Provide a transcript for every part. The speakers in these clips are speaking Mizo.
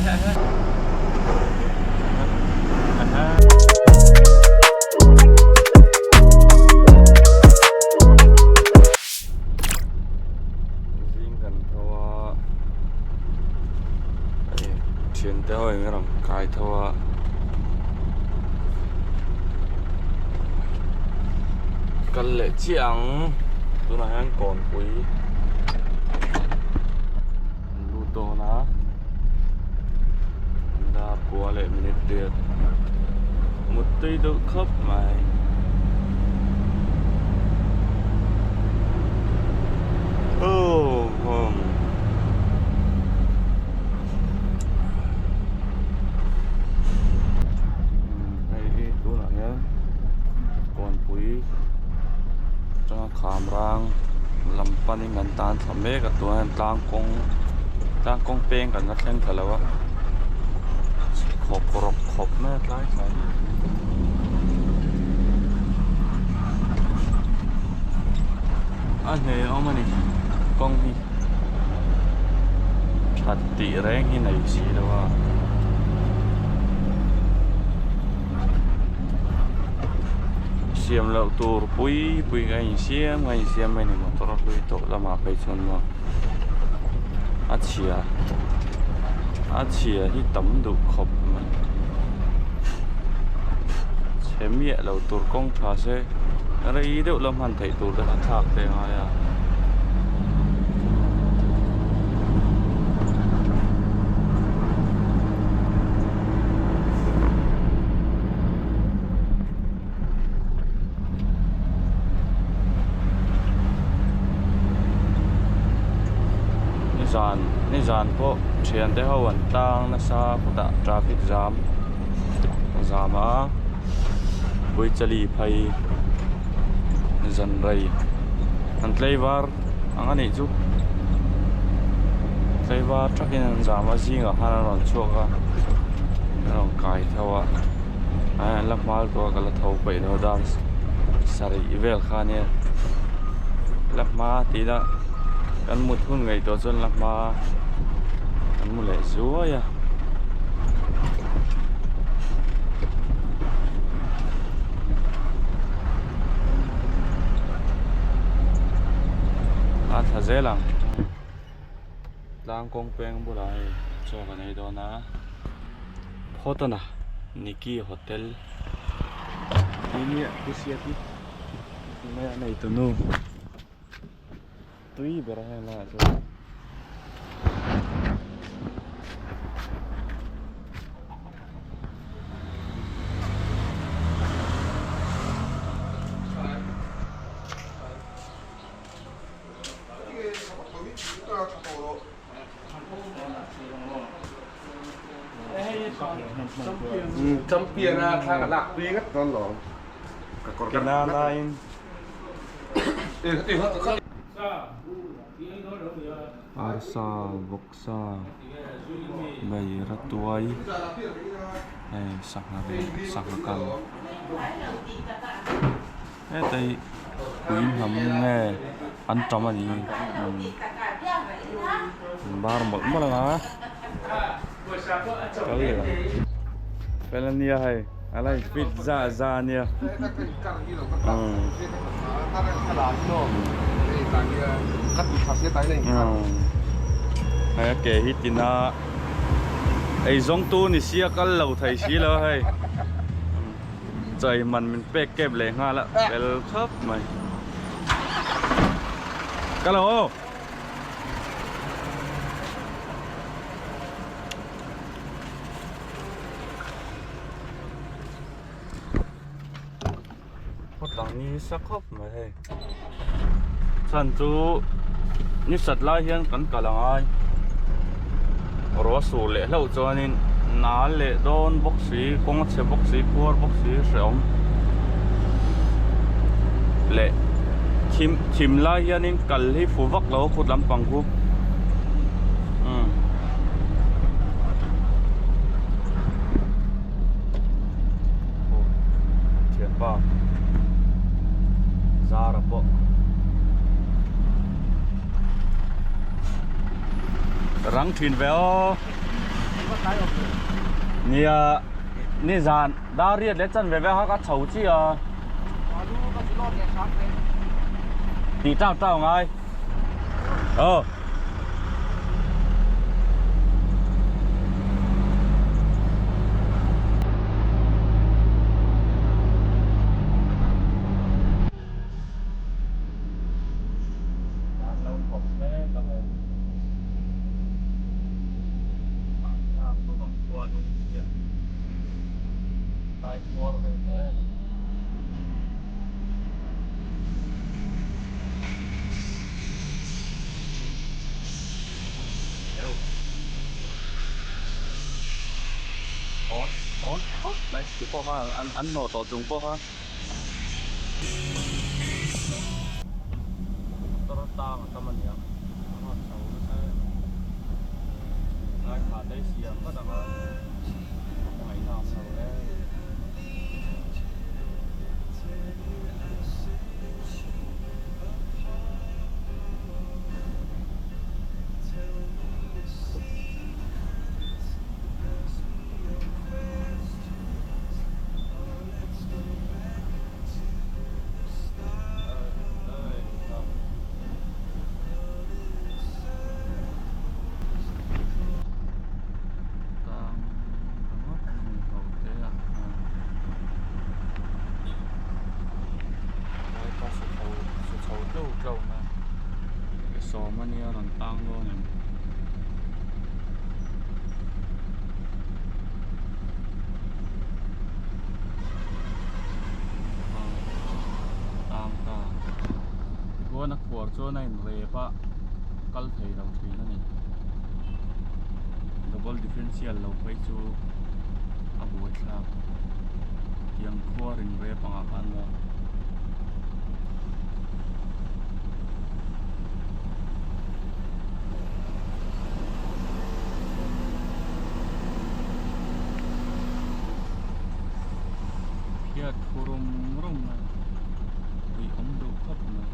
Zing kan tho a hei thiante ho in rawn kai tho a kal leh chiah ang tunah hian kawnpui an lut dawn a dar kua leh minute riat mut tui deuh khawp mai. Hei hi tunah hian kawnpui atanga kham rang lam panin an tan thla mek a tunah hian tlang kawng tlang kawng peng kan la thleng thla lo a khawp rawk khawp mai a tlai thlai hi. A hneh awm a ni kawng hi that tih reng hi nei si lo a. Siam loh tur pui pui ka insiam ka insiam mai a ni motor a hlui tawh lamah phei chuan maw a chhia a chhia hi tam duh khawp mai chhe miah lo tur kawng tha se rei deuh la hman theih tur te kha thlak te a ngai a. Nizan nizan pawh thiante ho an tlang nasa kutah traffic jam zam a Puichali phei zan rei an tlaivar ang a nih chu tlaivar thakin an zam a zingah khan an rawn chhuak a an rawn kai tho a. An la hmal tawh a ka la tho peih lo dar sarih vel kha ania la hma tih ila kan mut hun ngaihtuah chuan la hma kan mu leh zuai a. A thla zel ang tlang kawng peng bulah hei chaw kan ei dawn a. Phawtana Niki Hotel tih nia pu Siati mai a nei tunu tui ber a heng laiah chuan. Champion a thla ka lak pui ngat dawn lo ka kawr ka nanain arsa vawksa lei ratuai hei sangha leh sangha kal hetai pui hnam nge an tam a ni an bar mawlh mawlh ang a kal leh ang fel ania hei a la in fit za za ania hei a ke hi tina eizawngtu ni sia kal lo thei si lo hei. Chai man min pek kep leh nghal a fel khawp mai. Ka lo aw. Khawtlang ni sa khawp mai hei. Chhan chu ni sat lai hian kan kal a ngai. Ruah sur leh hlauh chuanin nal leh dawn bawk si kawng a chhe bawk si khuar bawk si hrehawm leh thim thim lai hianin kal hi fu vak lo a khut lampang khu umm. Thianpa Zara pawh rang thin ve aw. Nia nizan dar riat leh chanve vel kha ka chho chiah a. Tih tau tau ngai. Aw. An hnawh tawh chung pawh kha motor tang a tam a nia a rawn chho nasa em ngaithla te siam vat ang a ngaihna awm lo em. Sawm a nia rawn tang dawn em. Tang ta tichuan a khuar chuan a in rep a kal thei lo thin a ni double differential lo phei chu a buai thlak tiang khuar in rep ang ah khan maw. Hiat thu rum rum mai ui awm duh khawp mai.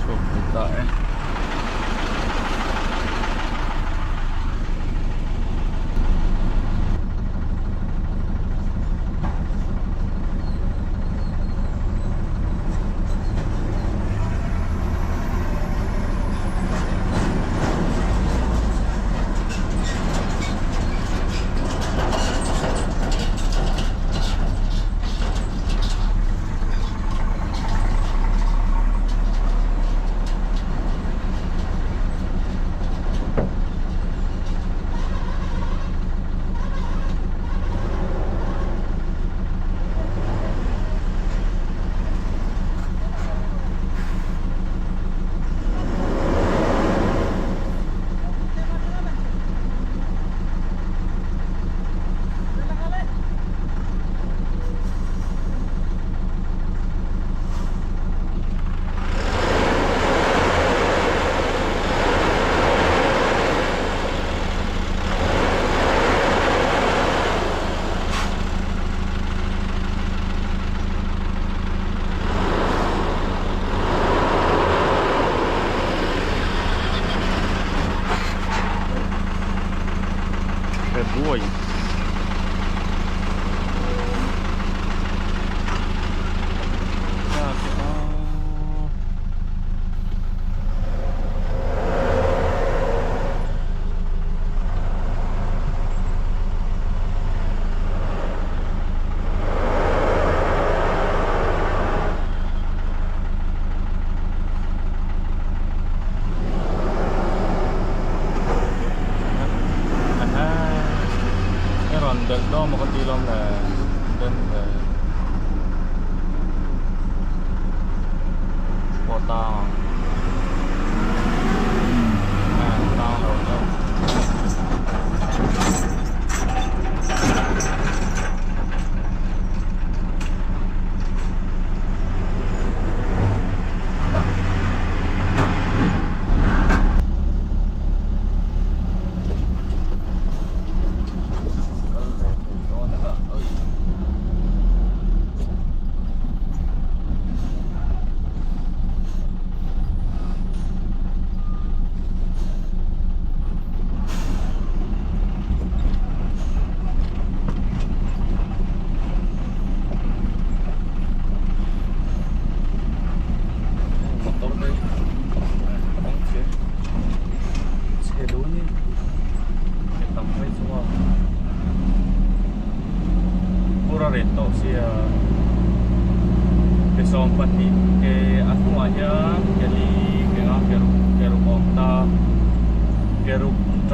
Chhuak thei ta e. Buai.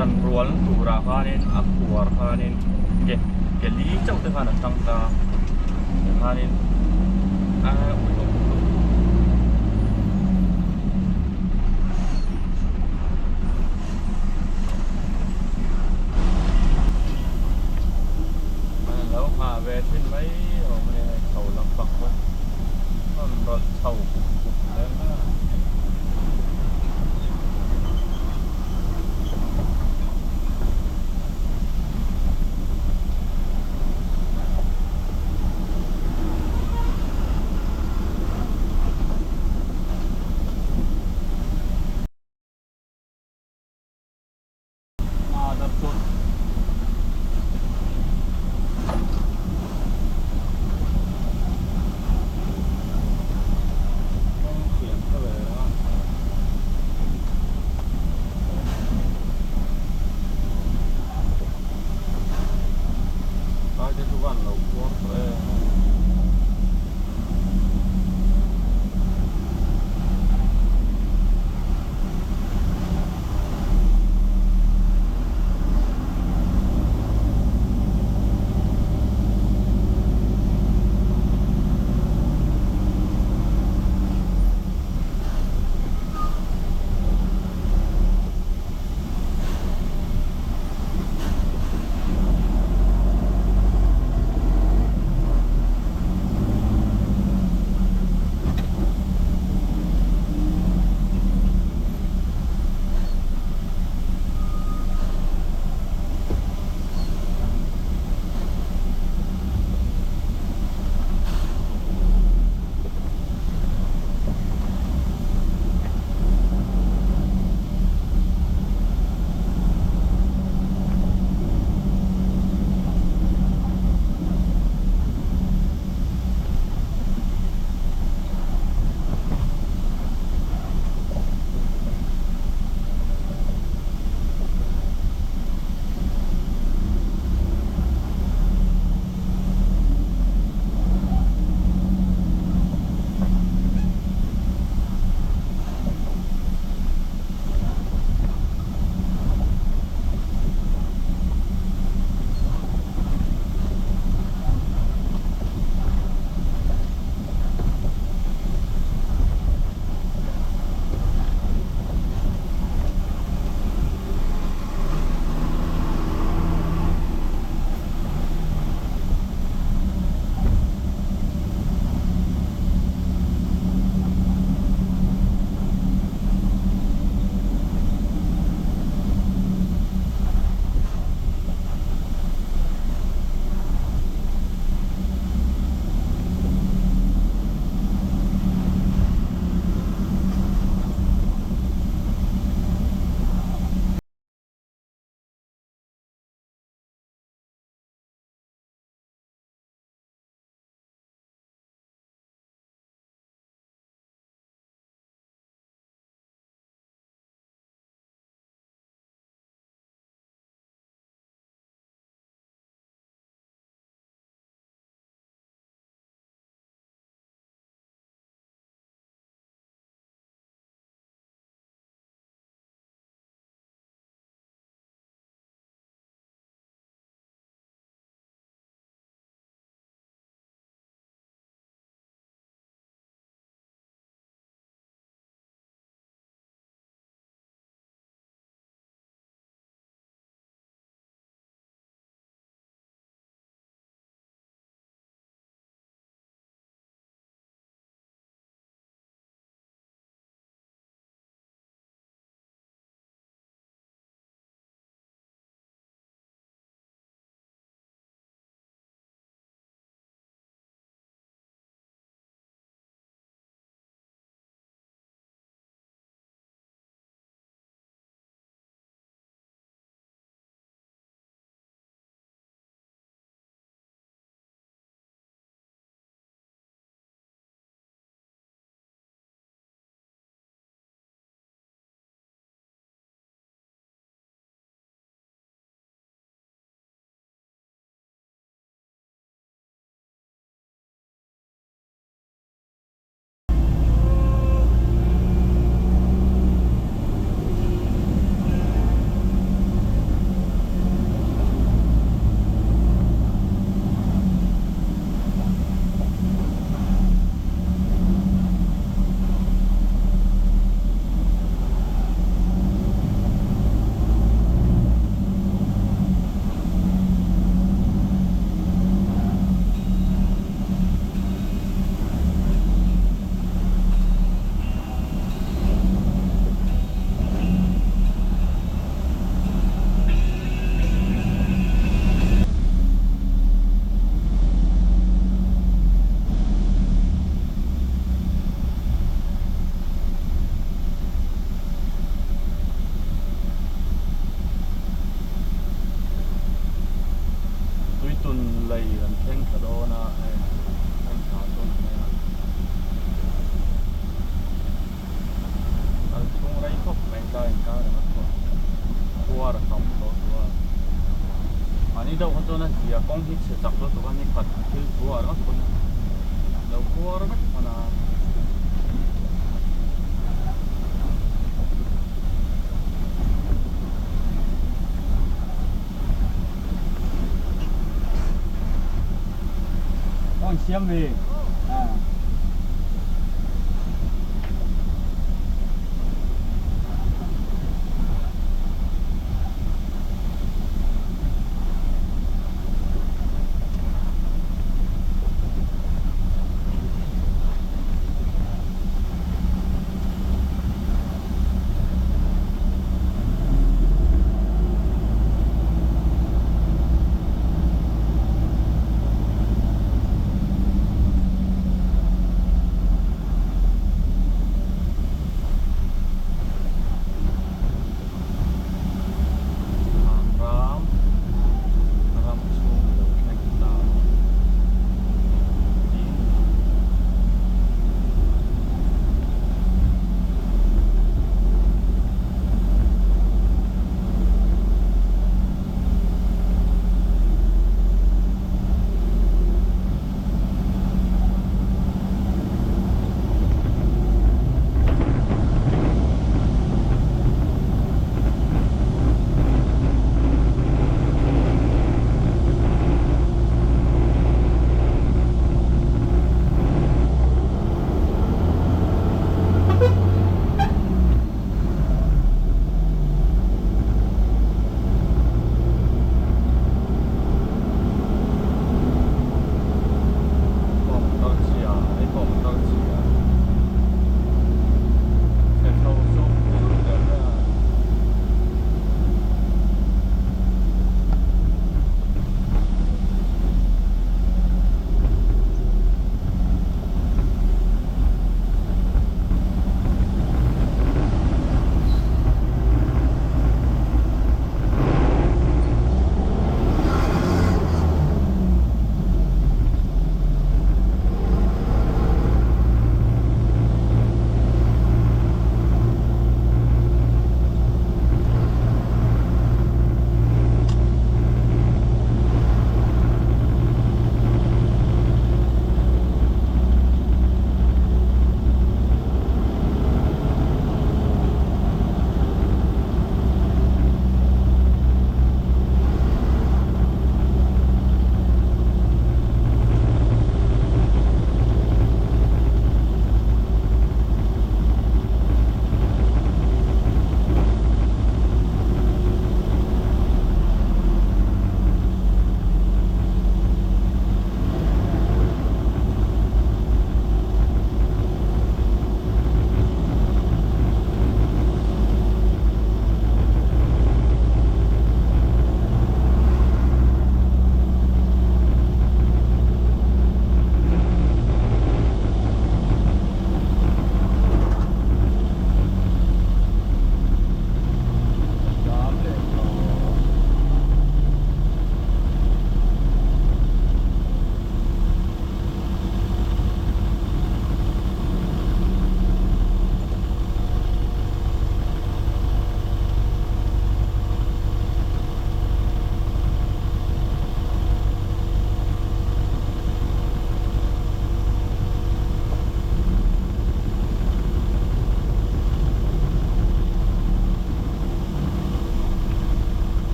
Ṭan rualna turah khanin a khuar khanin ke ke li chauh te khan a ṭang ta a tikhanin a ui awm lutuk. An lo nghah ve thin mai awm a ni hei chho lampang pawh rawn rawlh chho kup kup hle mai a. khawp mai tlai inkar ringawt pawh khuar a tam tawh tawh a mahni deuh kha chuan a zia kawng hi chhe chak lutuk a ni khat thil thu ah ringawt pawn lo khuar vek hman a. Kawng siam ve.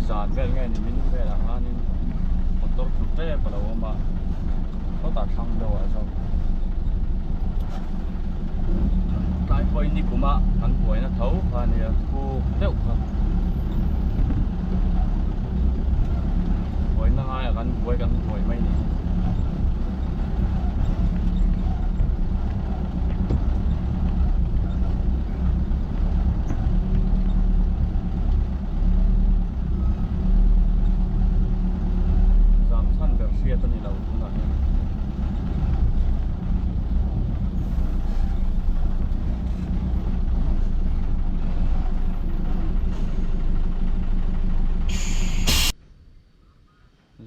Nizan vel nge ni min velah khanin motor tlu tep a lo awm a, sawtah thlang deuh ah zawk tlai pawhin ni kum a kan buaina tho kha a nia thuk deuh kha buaina ngaiah kan buai kan buai mai ni. Zam chhan ber hriat a ni lo tunah hian.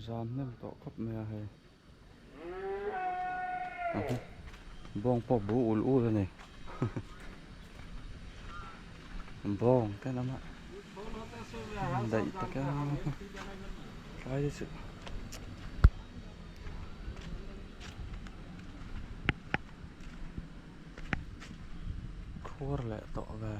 Zam hnem tawh khawp mai a hei. Bawng pawh bu ul ul a ni bawng te lamah daih tak a tlai te chu khuar leh tawh ve.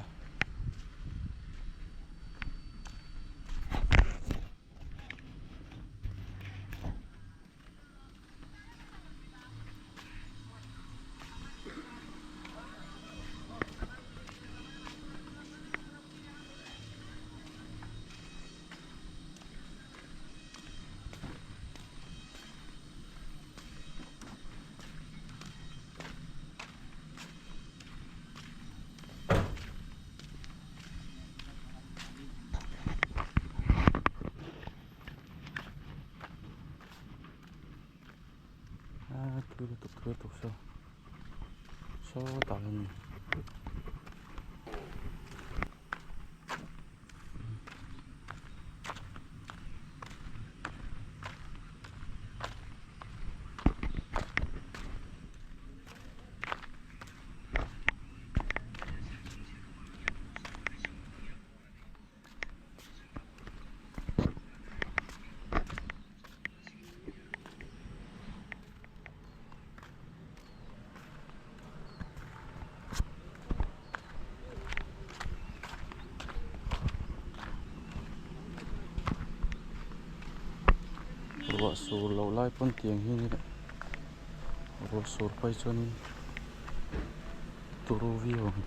A tui lutuk tui lutuk saw sawtah hian a ni. Ruah sur loh lai pawn tiang hi ruah sur phei chuanin turu viau ang.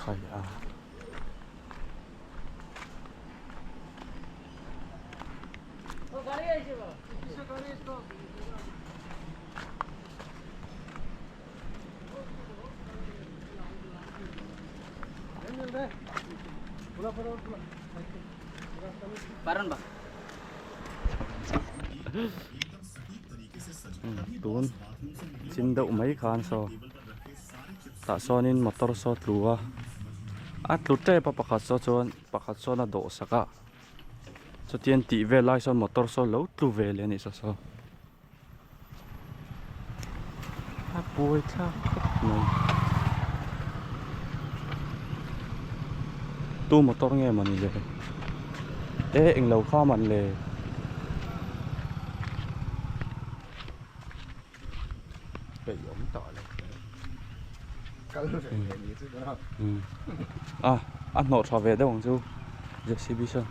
Khai a. Tun chin deuh mai khan saw tah sawnin motor saw tlu a a tlu tep a pakhat saw chuan pakhat sawn a dawh sak a chutiang tih vel lai sawn motor saw lo tlu ve leh a nih saw saw. A buai thlak khawp mai tu motor nge mawni le e englo kha man le. A a hnawh tha ve deuh ang chu J C B sawn.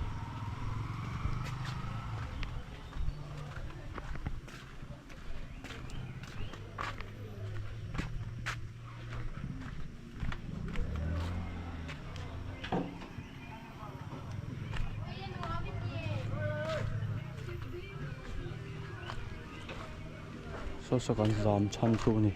Saw saw kan zam chhan chu a ni.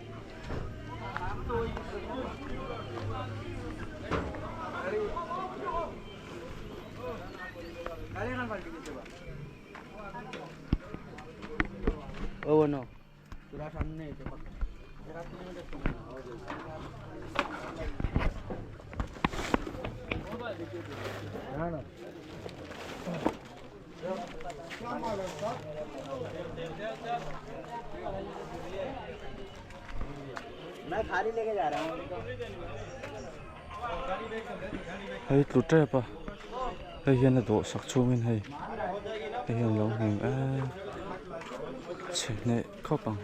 Hei tlu tep a hei hian a dawh sak chhungin hei hei hian alo ngheng e chhe hneh khawp ang.